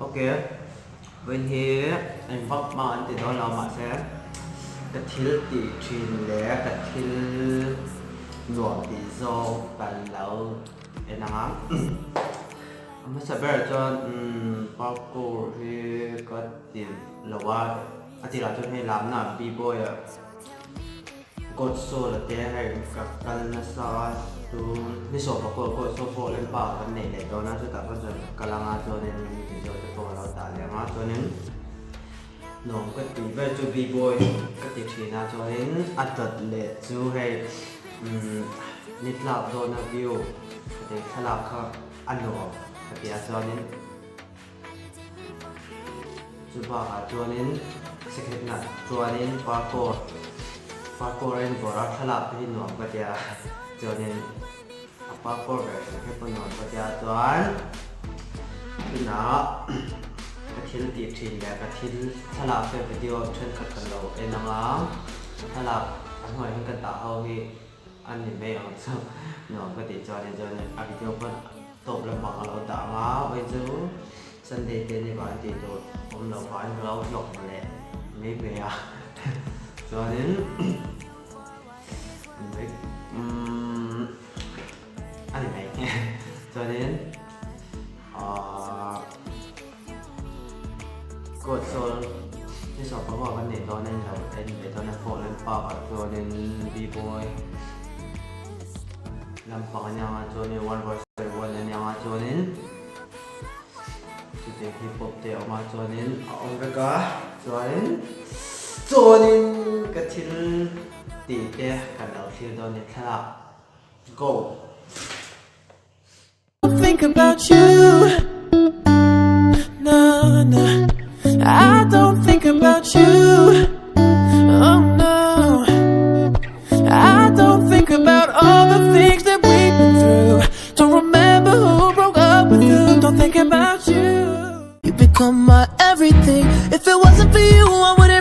Ok, vawiin hi eng vak hma an ti dawn lo mahse ka thil tih thin leh ka thil nuam tih zawng kan lo en ang a. A hmasa berah chuan parkour hi ka ti lo a, a tirah chuan hei lamna b-boy ah Court saw la te hei ka kal nasa a tun ni sawm pakua court saw pawh lempa kan neih leh dawn a chutah pawh chuan ka kal anga chuanin video te pawh a lo dah leh ang a chuanin nuam ka tih ber chu b-boy ka ti thin a chuanin a dawt leh chu hei umm ni tlak dawna view ka tih thlalak kha a nuam ka ti a chuanin. Chu bakah chuanin secretna chuanin parkour parkour a invawrh a thlalak te hi nuam ka tia chuanin a parkour ber hrim hrim pawh nuam ka tia chuan tunah ka thil tih thin leh ka thil thlalak te video thenkhat ka lo en ang a thlalak a hnuaiah hian ka dah ho hi a ni mai ang chu nuam ka tih chuanin chuanin a video pawh Tawp lampang a lo dah ang a, vawi chu Sunday te ni vah an tih tur awm loh vah in ka lo vlog leh mai mai a chuanin umm a ni mai chuanin ahh court sawl ni sawm panga kan neih dawn a ni lo en ve dawn a Folland Park ah chuanin B-boy Lampang a niang a chuanin one versus one a niang a chuanin chutiang hip hop te a awm a chuanin a awm vek a chuanin chuanin ka thil tih te kan lo thlir dawn ni thlalak go. Think about you No, no I don't think about you Oh no I don't think about all the things that we've been through Don't remember who broke up with who Don't think about you You become my everything If it wasn't for you I wouldn't.